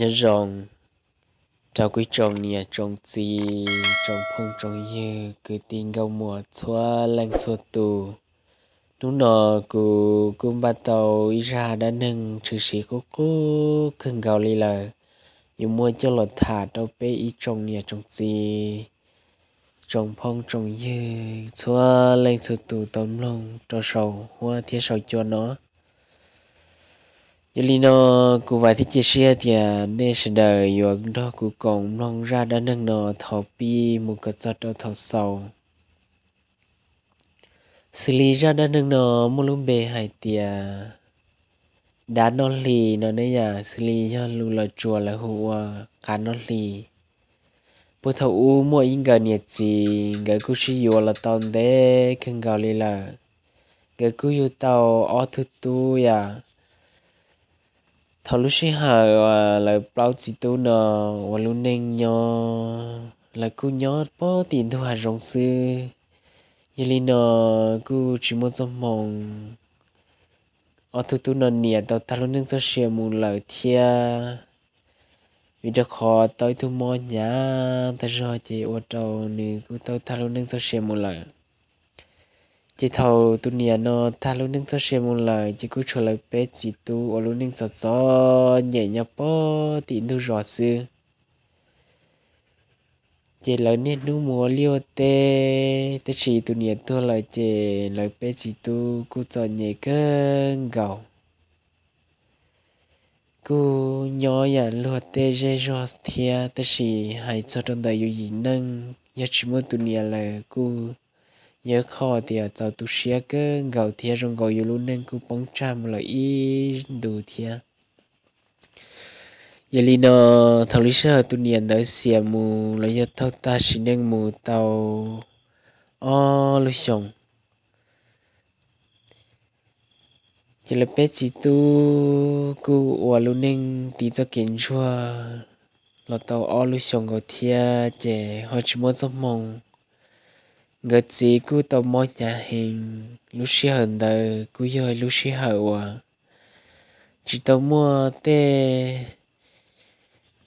Nyob zoo rau kuv tsoom niam tsoom txiv, tsoom phooj tsoom ywg, kwv tij nkauj muam txhua leej txhua tus. Hnub no kuv kuj npaj tau ib zaj dab neeg tshwm sim qub qub kawg nkaus li lawm, yuav muab coj los tham rau peb ib tsoom niam tsoom txiv, tsoom phooj tsoom ywg txhua leej txhua tus tau mloog rau saum huab thiab saum cua no. Yog li no, kuv vam thiab cia siab tias nej sawv daws yuav nrog kuv koom mloog zaj dab neeg no thaum pib mus kom txog rau thaum xaus. Xws li zaj dab neeg no muaj lub npe hais tias Dab Noj Hli no ne yom, xws li yog lus Los Tsuas lawv hu ua Qav Noj Hli. Puag thaum ub muaj ib nkawd niam txiv, nkawd kuj sib yuav los tau ntev kawg nkaus li lawm. Nkawd kuj yug tau ob tug tub yom. Thaum lub sij hawm uas lawv plaub txiv tub no ua lub neej nyob, lawv kuj nyob puag tim ntug hav zoov xwb. Yog li no kuj tsis muaj txoj hmoo, ob tug tub no niam tau tag lub neej txoj sia mus lawm thiab. Vim rau qhov tau ib tug mob hnyav tag zog ces ua rau nws kuj tau tag lub neej txoj sia mus lawm. Ces thaum tus niam no tag lub neej txoj sia mus lawm ces kuj tshuav lawv peb txiv tub ua lub neej txom txom nyem nyob puag tim ntug zos xwb. Ces lawv niaj hnub mus ua liaj ua teb, tab sis tus niam tuag lawm ces lawv peb txiv tub kuj txom nyem kawg nkaus. Kuj nyob yam luag tej zej zog thiab, tab sis hais txog rau ntawm yus yim neej, yog tsis muaj tus niam lawm kuj yog qhov tias txaus tu siab kawg nkaus thiab, zoo nkaus yus lub neej kuj poob tsag mus lawm ib ntus thiab. Yog li no, thaum lub sij hawm tus niam ntawd xiam mus los yog tag sim neej mus tau ob lub xyoos, ces lawv peb txiv tub kuj ua lub neej tiv txoj kev ntsuag los tau ob lub xyoos nkaus thiab, ces ho tsis muaj txoj hmoo. Nkawd txiv kuj tau mob hnyav heev, lub sij hawm ntawd kuj yog lub sij hawm uas tsis tau muaj tej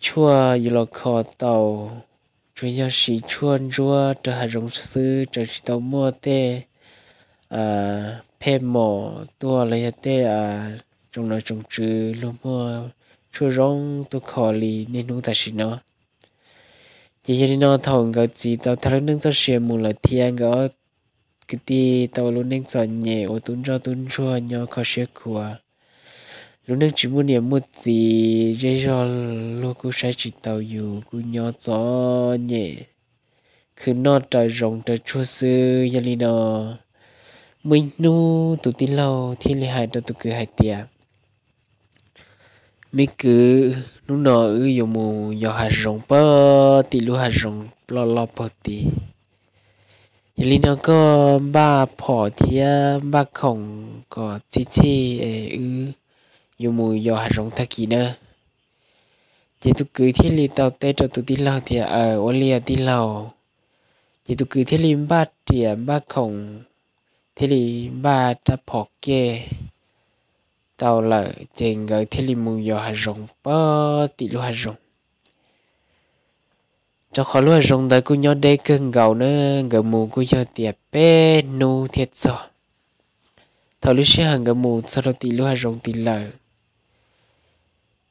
tshuaj yuav los kho tau, tsuas yog siv tshuaj ntsuab rau hav zoov xwb, tseem tsis tau muaj tej phej mom tuaj los yog tej tsoom nom tsoom tswv luag muaj tshuaj zoo tuaj kho li niaj hnub tam sim no. Ces yog li no, thaum nkawd txiv tau tag lub neej txoj sia mus lawm thiab, nkawd ob kwv tij tau ua lub neej txom nyem ua tub ntsoj tub ntsuag nyob kho siab khuav. Lub neej tsis muaj niam muaj txiv, zej zog luag kuj saib tsis taus yus, kuj nyob txom nyem khwv noj raws zoov raws tsuag xwb. Yog li no, muaj ib hnub tus tij laug thiaj li hais rau tus kwv hais tias, Me kwv, hnub no wb yuav mus yos hav zoov puag tim lub hav zoov loj loj puag tid. Yog li no koj npaj phom thiab npaj khoom kom txhij txhij es wb yuav mus yos hav zoov tag kis nawb. Ces tus kwv thiaj li tau teb rau tus tij laug tias, Aws, ua li os tij laug. Ces tus kwv thiaj li npaj riam npaj khoom, thiaj li npaj rab phom kej tau lawm, ces nkawd thiaj li mus yos hav zoov puag tim lub hav zoov. Rau qhov lub hav zoov ntawd kuj nyob deb kawg nkaus na, nkawd mus kuj yog tias peb hnub thiaj txog. Thaum lub sij hawm nkawd mus txog rau tim lub hav zoov tid lawm,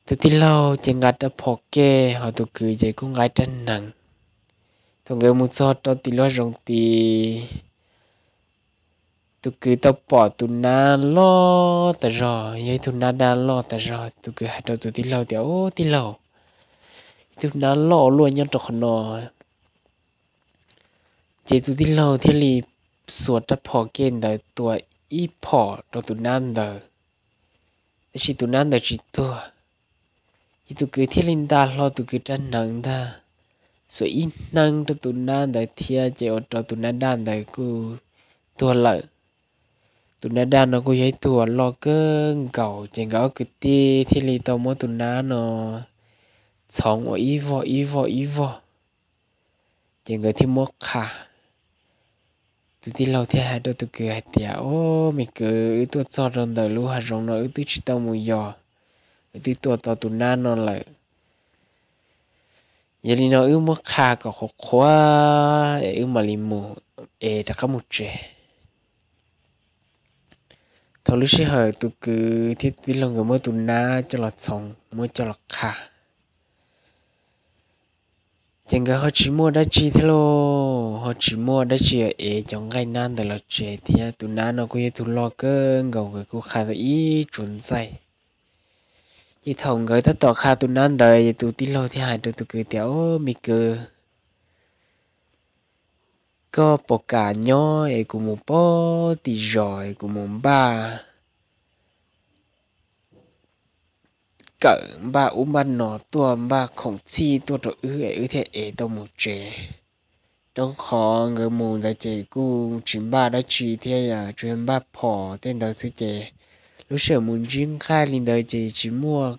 tus tij laug ces nqa rab phom kej, ho tus kwv ces kuj nqa rab hneev. Thaum nkawd mus txog rau tim lub hav zoov tid, tus kwv tau pom tus nab loj tas zog, yog ib tug nab daj loj tas zog. Tus kwv hais rau tus tij laug tias, Ub tij laug, ib tug nab loj ua luaj nyob rau qhov no. Ces tus tij laug thiaj li xuas rab phom kej ntawd tua ib phom rau tus nab ntawd, tab sis tus nab ntawd tsis tuag. Ces tus kwv thiaj li nta hlo tus kwv rab hneev ntag, xuas ib hneev rau tus nab ntawd thiab, ces ua rau tus nab daj ntawd kuj tuag lawm. Tus nab daj no kuj yog ib tug uas loj kawg nkaus, ces nkawd ob kwv tij thiaj li tau muab tus nab no txhoov ua ib voj ib voj ib voj, ces nkawd thiaj muab qha. Tus tij laug thiaj hais rau tus kwv hais tias, Ob, me kwv, wb tuaj txog rau ntawm lub hav zoov no wb twb tsis tau mus yos, wb twb tua tau tus nab no lawm. Yog li no wb muab qha kom qhuav qhuav es wb mam li mus, es rov qab mus tsev. Thaum lub sij hawm tus kwv thiab tus tij laug nkawd muab tus nab coj los txhoov muab coj los qha, ces nkawd ho tsis muaj dab tsi thiab lauj, ho tsis muaj dab tsi es cov nqaij nab ntawd los tsev thiab. Tus nab no kuj yog tus loj kawg nkaus, nkawd kuj qha tau ib tsuas ntxaij. Ces thaum nkawd tab tom qha tus nab ntawd, tus tij laug thiaj hais rau tus kwv tias, Au, me kwv, koj puas kam nyob es kuv mus pem tim zos es kuv mus npaj kawm npaj ub npaj no tuaj, npaj khoom txhij tuaj rau wb es wb thiaj ev tau mus tsev. Rau qhov nkawd mus ntawd ces kuj tsis npaj dab tsi thiab, tsuas yog npaj phom tej ntawd xwb ces lub sij hawm mus ntsib nqaij li ntawd ces tsis muaj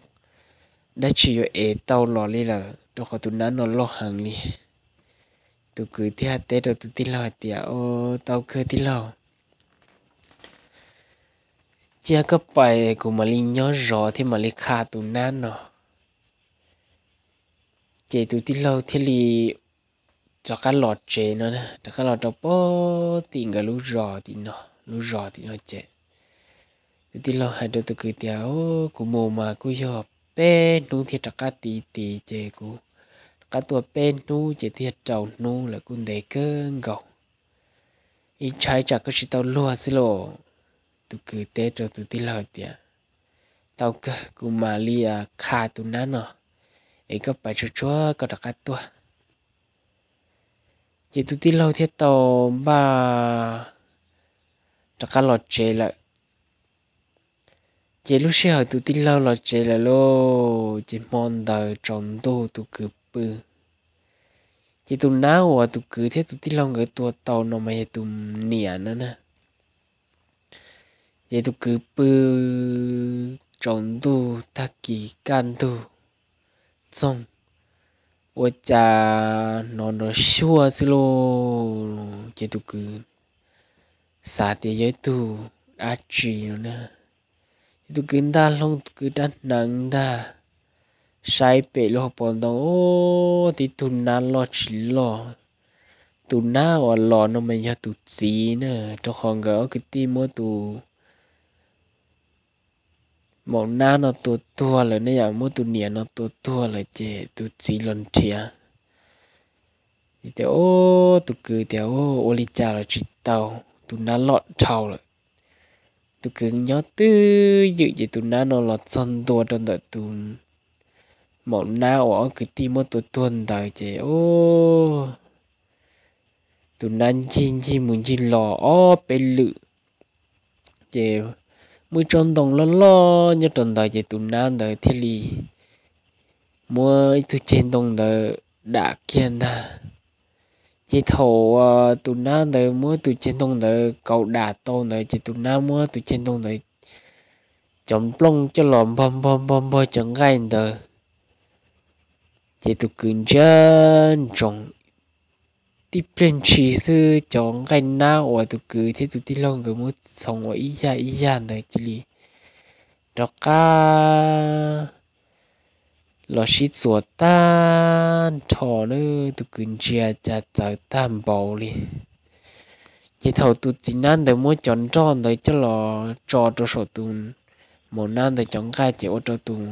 dab tsi yuav ev tau los li lawm, rau qhov tus nab no loj heev li. Tus kwv thiaj teb rau tus tij laug hais tias, Au, tau kawg tij laug, cia koj pais kuv mam li nyob zov thiab mam li qha tus nab no. Ces tus tij laug thiaj li rov qab los tsev no, rov qab los rau pem tim nkawd lub zos tim no, lub zos tim no ces tus tij laug hais rau tus kwv tias, Kuv mus mas kuj yog peb hnub thiaj rov qab tiv tid, ces kuv rov qab tuaj peb hnub ces twb yog rau hnub lawm, kuj ntev kawg nkaus, ib tsam tsam koj tsis tau luag xwb lauj. Tus kwv teb rau tus tij laug tias, Tau kawg, kuv mam li qha tus nab no es koj pais tsuag tsuag koj rov qab tuaj. Ces tus tij laug thiaj tau npaj rov qab los tsev lawm. Ces lub sij hawm tus tij laug los tsev lawm lauj, ces hmo ntawd tsaus ntuj tus kwv pw. Ces tus nab uas tus kwv thiab tus tij laug nkawd tua tau no mas yog tus niam no na. Ces tus kwv pw tsaus ntuj tag kis kaj ntug txoog, ua cas hnov nrov xuaj xwb lauj. Ces tus kwv xav tias yog ib tug dab tsi no na. Ces tus kwv ntaj hlo tus kwv rab hneev ntag, saib pem lub hauv paus ntoo, tib tug nab loj tsis loj. Tus nab uas los no mas yog tus txiv na, rau qhov nkawd ob kwv tij muab tus maum nab no tua tuag lawm ne, yam muab tus niam no tua tuag lawm ces tus txiv los nrhiav. Tias, Tus kwv tias, Ua li cas los tsis tau, tus nab loj dhau lawm. Tus kwv nyob twj ywm ces tus nab no los txog ntua rau ntawm tus maum nab uas ob kwv tij muab tua tuag ntawd ces tus nab ncig ncig mus ncig los ob peb lwm, ces muaj ib tsob ntoo loj loj nyob rau ntawd ces tus nab ntawd thiaj li muab ib tug ceg ntoo ntawd dam kiag ntag. Ces thaum tus nab ntawd muab tus ceg ntoo ntawd kauv dam tau ntawd ces tus nab muab tus ceg ntoo ntawd cov nplooj coj los npog npog npog npog cov nqaij ntawd, ces tus kwv ntsia ntsoov, tib pliag ntshis xwb cov nqaij nab uas tus kwv thiab tus tij laug nkawd muab txhoov ua ib yag ib yag ntawd cia li rov qab los sib txuas tag nrho na. Tus kwv ntsia cas txawv tag npaum li. Ces thaum tus txiv nab ntawd muab cov nroj ntawd coj los tso rau saum tus maum nab ntawd cov nqaij ces ua rau tus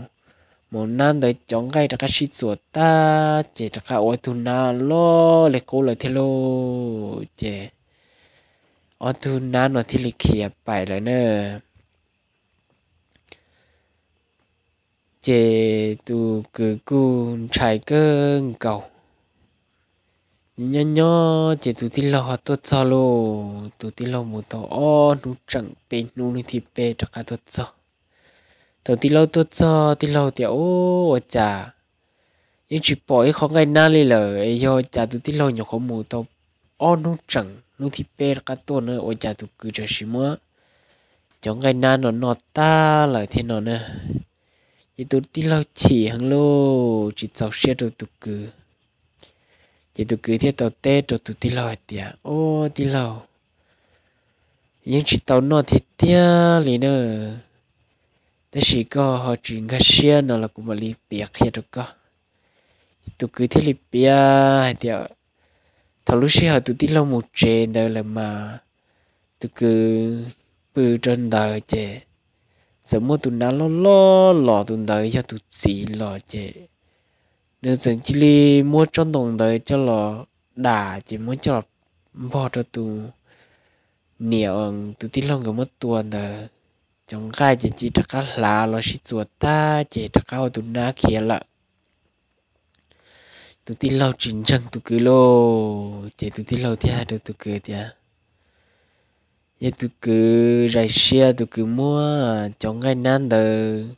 maum nab ntawd cov nqaij rov qab sib txuas tag ces rov qab ua tug nab loj li qub lawm thiab lauj. Ces ob tug nab no thiaj li khiav pais lawm na. Ces tus kwv kuj ntshai kawg nkaus. Nyob nyob ces tus tij laug ho tuaj txog lauj. Tus tij laug mus tau ob hnub tseem peb hnub, hnub thib peb rov qab tuaj txog. Thaum tij laug tuaj txog, tij laug tias, Ub, ua cas yeej tsis pom ib qho nqaij nab li lawm, es yog cas tus tij laug nyuam qhuav mus tau ob hnub tseem, hnub thib peb rov qab tuaj na, ua cas tus kwv tseem sim muab cov nqaij nab no noj tag lawm thiab no na? Ces tus tij laug chim heev lauj, tsis txaus siab rau tus kwv. Ces tus kwv thiaj tau teb rau tus tij laug hais tias, Ub, tij laug, yeej tsis tau noj tiag tiag li na, tab sis koj ho tsis nkag siab no los kuv mam li piav qhia rau koj. Tus kwv thiaj li piav hais tias thaum lub sij hawm tus tij laug mus tsev ntawd lawm mas tus kwv pw rau ntawd ces txawm muaj tus nab loj loj los, tus ntawd yog tus txiv los ces nws txawm cia li muab tsob ntoo ntawd coj los dam ces muab coj los npog rau tus niam tus tij laug nkawd muab tua ntawd. Cov nqaij ces cia li rov qab hlav los sib txuas tag ces rov qab ua tus nab khiav lawm. Tus tij laug tsis ntseeg tus kwv lauj, ces tus tij laug thiaj hais rau tus kwv tias yog tus kwv zais siab, tus kwv muab cov nqaij nab ntawd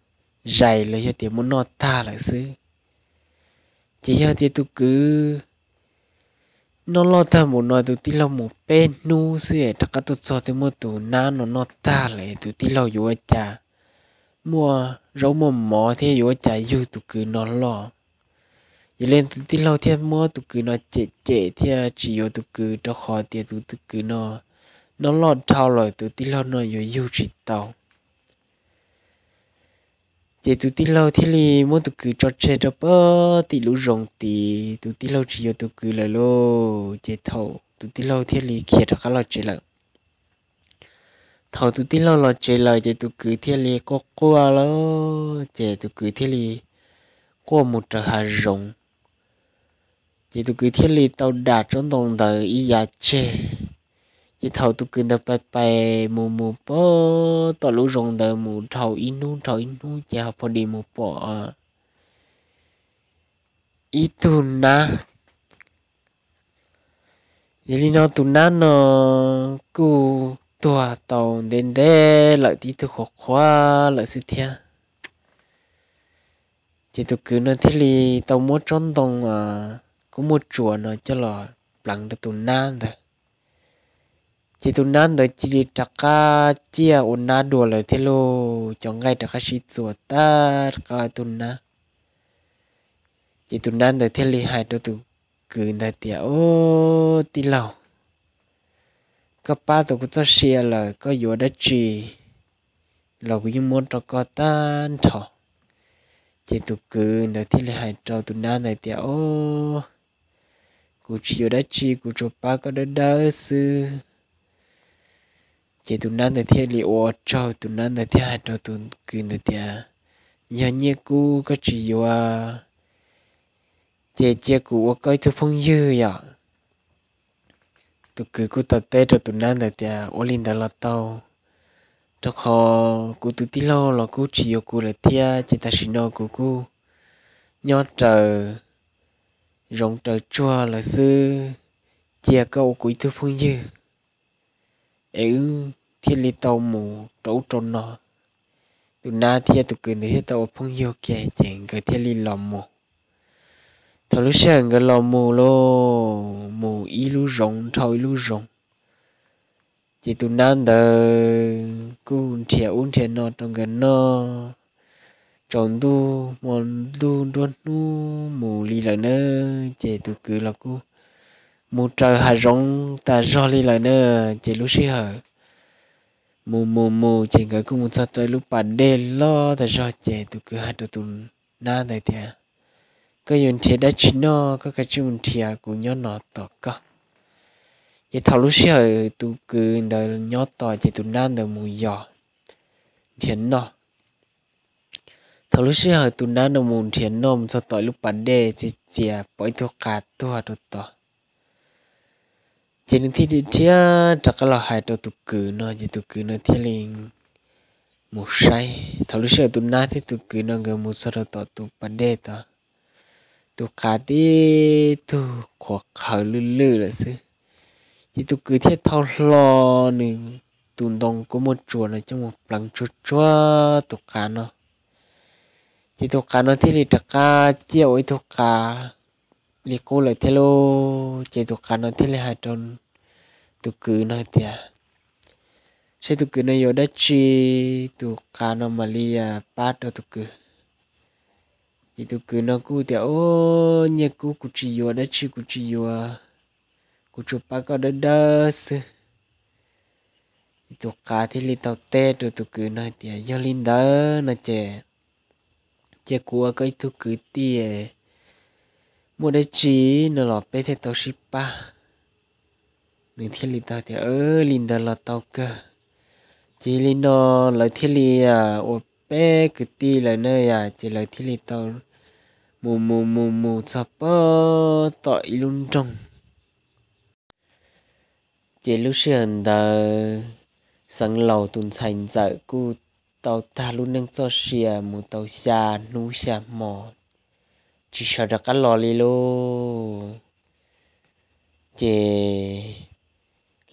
zais los yog tias muab noj tag lawm xwb. Ces yog tias tus kwv noj loj tag mus no, tus tij laug mus peb hnub xwb rov qab tuaj txog twb muab tus nab no noj tag lawm, tus tij laug yuav ua cas muaj zaub muaj mov thiab yuav ua cas yug tus kwv no loj. Yog li tus tij laug thiaj muab tus kwv no cem cem thiaj tsis yuav tus kwv, rau qhov tias tus kwv no noj loj dhau lawm, tus tij laug no yuav yug tsis tau. Ces tus tij laug thiaj li muab tus kwv tso tseg rau pem tim lub zoov tid, tus tij laug tsis yuav tus kwv lawm lauj. Ces thaum tus tij laug thiaj li khiav rov qab los tsev lawm. Thaum tus tij laug los tsev lawm ces tus kwv thiaj li quaj quaj lawm, ces tus kwv thiaj li quaj mus raws hav zoov. Ces tus kwv thiaj li tau dam tsob ntoo ntawd ib yav tseg. Ces thaum tus kwv ntawd pais pais mus mus pem tom lub zoov ntawd mus dhau ib hnub dhau ib hnub ces ho pom dis mus pom ib tug nab. Yog li no tus nab no kuj tuag tau ntev ntev lawm, tib tug qhuav qhuav lawm xwb thiab. Ces tus kwv no thiaj li tau muab tsob ntoo kub muaj tsuas no coj los pleev rau tus nab ntawd. Ces tus nab ntawd cia li rov qab ciaj ua nab dua lawm thiab lauj, cov nqaij rov qab sib txuas tag rov qab ua tus nab. Ces tus nab ntawd thiaj li hais rau tus kwv ntawd tias, Ob, tij laug, koj pab tau kuv txoj sia lawm, koj yuav dab tsi los kuv yeej muab rau koj tag nrho. Ces tus kwv ntawd thiaj li hais rau tus nab ntawd tias, Ob, kuv tsis yuav dab tsi, kuv tsuas pab koj dawb dawb xwb. Ces tus nab ntawd thiaj li ua tsaug, tus nab ntawd thiaj hais rau tus kwv ntawd tias, Yog nyiaj kub koj tsis yuav, ces cia kuv ua koj ib tug phooj ywg yom. Tus kwv kuj tau teb rau tus nab ntawd tias, Ua li ntawd los tau, rau qhov kuv tus tij laug los kuj tsis yuav kuv lawm thiab, ces tam sim no kuv kuj nyob raws zoov raws tsuag lawm xwb, cia koj ua kuv ib tug phooj ywg es wb thiaj li tau mus rau ub rau no. Tus nab thiab tus kwv ntawd thiaj tau ua phooj ywg kiag ces nkawd thiaj li los mus. Thaum lub sij hawm nkawd los mus lauj, mus ib lub zoov dhau ib lub zoov, ces tus nab ntawd kuj nrhiav ub nrhiav no rau nkawd noj. Tsaus ntuj hmo ntuj nruab hnub mus li lawm na, ces tus kwv los kuj mus raws hav zoov tas zog li lawm na. Ces lub sij hawm mus mus mus ces nkawd kuj mus txog rau ib lub pas dej loj tas zog, ces tus kwv hais rau tus nab ntawd tias, Koj yuav nrhiav dab tsi noj, koj kav tsij mus nrhiav, kuv nyob no tos koj. Ces thaum lub sij hawm tus kwv ntawd nyob tos ces tus nab ntawd mus yos nrhiav noj. Thaum lub sij hawm tus nab no mus nrhiav noj mus txog tom ib lub pas dej txias txias pom ib tug qav tuag rau tod. Ces nws thiaj li rov qab los hais rau tus kwv no, ces tus kwv no thiaj li mus saib. Thaum lub sij hawm tus nab thiab tus kwv no nkawd mus txog rau tom tus pas dej tod, tus qav tib tug qhuav qhawv lwj lwj lawm xwb. Ces tus kwv thiaj thau hlo nws tus ntoo kub muaj tsuas no coj mus pleev tsuag tsuag tus qav no. Ces tus qav no thiaj li rov qab ciaj ua ib tug qav li qub lawm thiab lauj. Ces tus qav no thiaj li hais rau tus kwv no hais tias, Saib tus kwv no yuav dab tsi, tus qav no mam li pab rau tus kwv. Ces tus kwv no kuj tias, Ob, nyiaj kub kuv tsis yuav, dab tsi kuv tsis yuav, kuv tsuas pab koj dawb dawb xwb. Ces tus qav thiaj li tau teb rau tus kwv no hais tias, Yog li ntawd no ces cia kuv ua koj ib tug kwv tij, muaj dab tsi no los peb thiaj tau sib pab. Nws thiaj li tau tias, Li ntawd los tau kawg. Ces li no lawv thiaj li ua peb kwv tij lawm na yom, ces lawv thiaj li tau mus mus mus mus txog pem tom ib lub nroog. Ces lub sij hawm ntawd Xeev Laus tus ntxhais ntxawm kuj tau tag lub neej txoj sia mus tau xya hnub xya hmo, tsis sawv rov qab los li lauj. Ces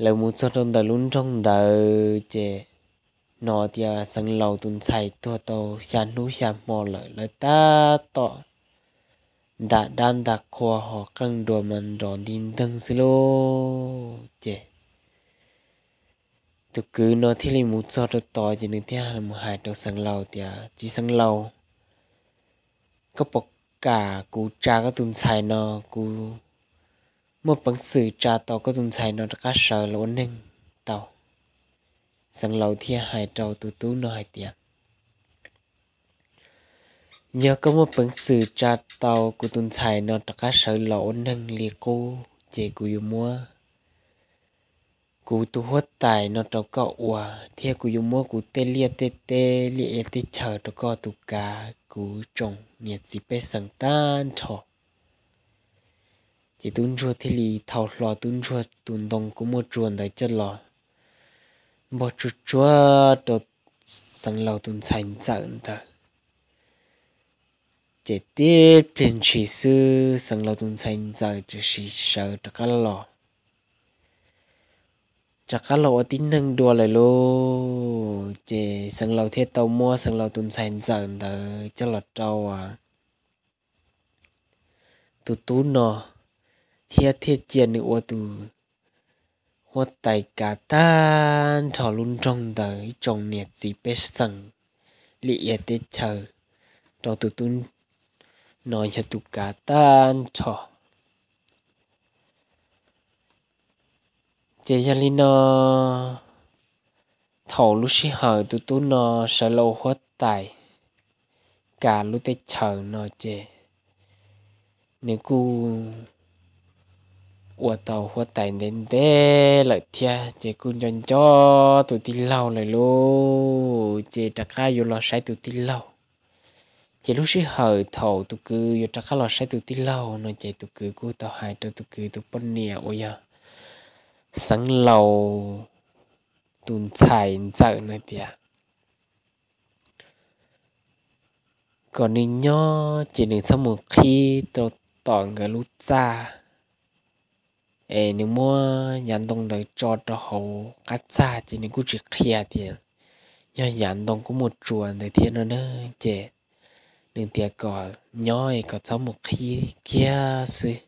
lawv mus txog rau ntawm lub nroog ntawd ces hnov tias Xeev Laus tus ntxhais tuag tau xya hnub xya hmo lawm, lawv tab tom nta dab nta qhua ho qeej dua mas nrov nti nteeg xwb lauj. Ces tus kwv no thiaj li mus txog rau tod ces nws thiaj mus hais rau Xeev Laus tias, Txiv Xeev Laus, koj puas kam kuv tsa koj tus ntxhais no, kuv muaj peev xwm tsa tau koj tus ntxhais no rov qab sawv los ua neeg tau? Xeev Laus thiaj hais rau tus tub no hais tias, Yog koj muaj peev xwm tsa tau kuv tus ntxhais no rov qab sawv los ua neeg li qub ces kuv yuav muab kuv tus huab tais no rau koj ua, thiab kuv yuav muab kuv tej liaj tej teb, liaj ia teb chaws rau koj tus kav, kuv tsoom niam txiv pej xeem tag nrho. Ces tub ntsuag thiaj li thau hlo tub ntsuag tus ntoo kua muaj tsua ntawd coj los npog tsuag tsuag rau Xeev Laus tus ntxhais ntxawm ntawd. Ces tib pliag ntshis xwb Xeev Laus tus ntxhais ntxawm tam sim sawv rov qab los, rov qab los ua tib neeg dua lawm lauj. Ces Xeev Laus thiaj tau muab Xeev Laus tus ntxhais ntxawm ntawd coj los rau tus tub no, thiab thiaj cia nws ua tus huab tais kav tag nrho lub nroog ntawd ib tsoom niam txiv pej xeem, liaj ia teb chaws rau tus tub no yog tus kav tag nrho. Ces yog li no, thaum lub sij hawm tus tub no sawv los ua huab tais kav lub teb chaws no ces nws kuj ua tau huab tais ntev ntev lawm thiab, ces kuj nco nco tus tij laug lawm lauj, ces rov qab yuav los saib tus tij laug. Ces lub sij hawm thaum tus kwv yuav rov qab los saib tus tij laug no ces tus kwv kuj tau hais rau tus kwv tus poj niam uas yog Xeev Laus tus ntxhais ntxawm no tias kom nws nyob ces nws txhob mus qhib rau tom nkawd lub txaj, es nws muab yav ntoo ntawd tso rau hauv qab txaj, ces nws kuj tsis qhia tias yog yav ntoo kuj muaj tsuas ntawd thiab no na. Ces nws tias kom nyob es kom txhob mus qhib kiag xwb.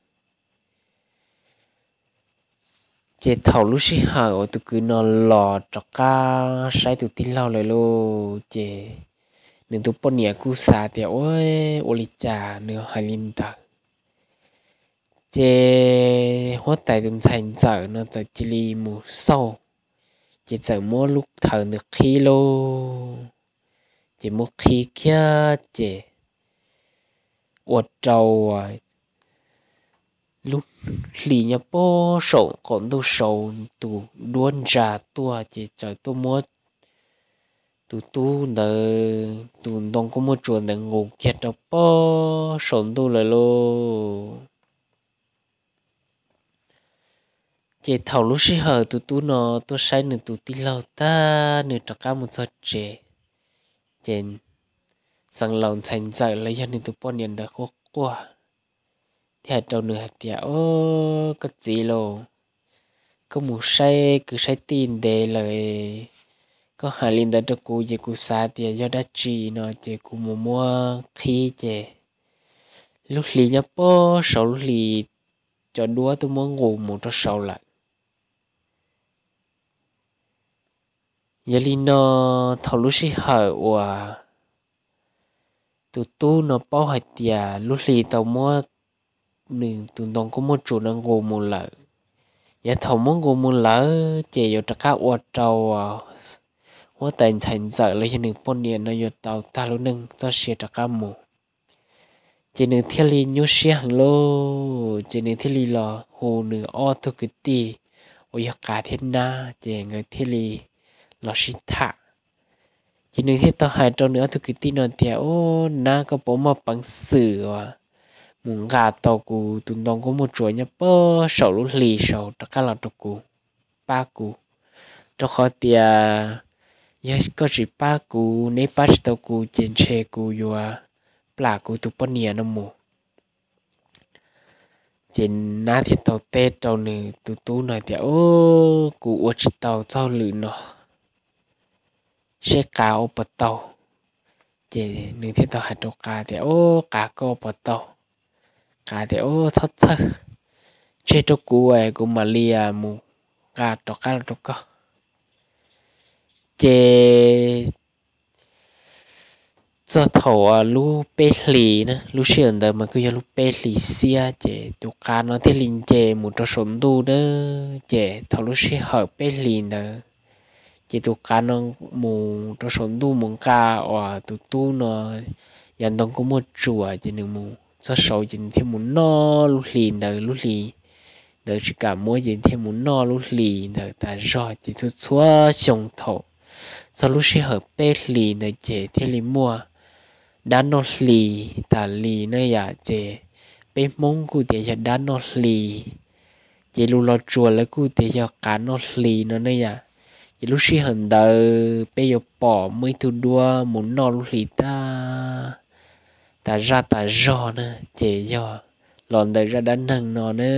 Ces thaum lub sij hawm uas tus kwv no los rov qab saib tus tij laug lawm lauj, ces nws tus poj niam kuj xav tias ua, ua li cas nws hais li ntawd. Ces huab tais tus ntxhais ntxawm no txawm cia li mus xauj, ces txawm muab lub thawv ntawd qhib lauj, ces muab qhib kiag ces ua rau lub hli nyob pob saum qaum ntuj saud tus duab ntsa tuaj, ces txawm tuaj muab tus tub ntawd tus ntoo kuj muaj tsuas ntawd nqus kiag rau pob saum ntuj lawm lauj. Ces thaum lub sij hawm tus tub no tuaj saib nws tus tij laug tag nws rov qab mus txog tsev, ces Xeev Laus ntxhais ntxawm los yog nws tus poj niam ntawd quaj quaj thiab hais rau nws hais tias, Au, koj txiv lauj, koj mus saib kwv saib tij ntev lawm, koj hais li ntawd rau kuv ces kuv xav tias yog dab tsi no ces kuv mus muab qhib ces lub hli nyob pob saud lub hli cov duab twb muab nqus mus rau saud lawm. Yog li no, thaum lub sij hawm uas tus tub no paub hais tias lub hli tau muab nws tus ntoo kuj muaj tsuas no nqus mus lawm, yav thaum muab nqus mus lawm ces yuav rov qab ua rau huab tais ntxhais ntxawm los yog nws poj niam no yuav tau tag lub neej txoj sia rov qab mus. Ces nws thiaj li nyuaj siab heev lauj, ces nws thiaj li los hu nws ob tug kwv tij uas yog qav thiab nab, ces nkawd thiaj li los sib tham. Ces nws thiaj tau hais rau nws ob tug kwv tij no tias, Ub, nab, koj puas muaj peev xwm uas mus nqa tau kuv tus ntoo kuj muaj tsuas nyob pem saum lub hli saud rov qab los rau kuv, pab kuv, rau qhov tias yog koj tsis pab kuv, neb pab tsis tau kuv ces ntshe kuv yuav plam kuv tus poj niam no mus. Ces nab thiaj tau teb rau nws tus tub no tias, Ub, kuv ua tsis tau txoj hauj lwm no, seb qav ua puas tau. Ces nws thiaj tau hais rau qav tias, Ub, qav, koj ua puas tau? Qav tias, Ub, txhob txhawj, tseg rau kuv, kuv mam li mus nqa rov qab los rau koj. Ces txog thaum lub peb hlis na, lub sij hawm ntawd mas kuj yog lub peb hlis xiab, ces tus qav no thiaj li nce mus rau saum ntuj na. Ces thaum lub sij hawm peb hlis ntawd, ces tus qav no mus rau saum ntuj mus nqa uas tus tub no yav ntoo kuj muaj tsuas, ces nws mus txog saud ces nws thiaj mus noj lub hli ntawd, lub hli ntawd tsis kam muab, ces thiaj mus noj lub hli ntawd tas zog. Ces txhua txhua xyoo thaum txog lub sij hawm peb hlis ntawd ces thiaj li muaj dab noj hli tas li na yom. Ces peb Hmoob kuj tias yog dab noj hli, ces lus Los Tsuas lawv kuj tias yog qav noj hli no ne yom. Ces lub sij hawm ntawd peb yuav pom muaj ib tug duab mus noj lub hli tag, tas zaj tas zog na, ces yog los ntawm zaj dab neeg no ne.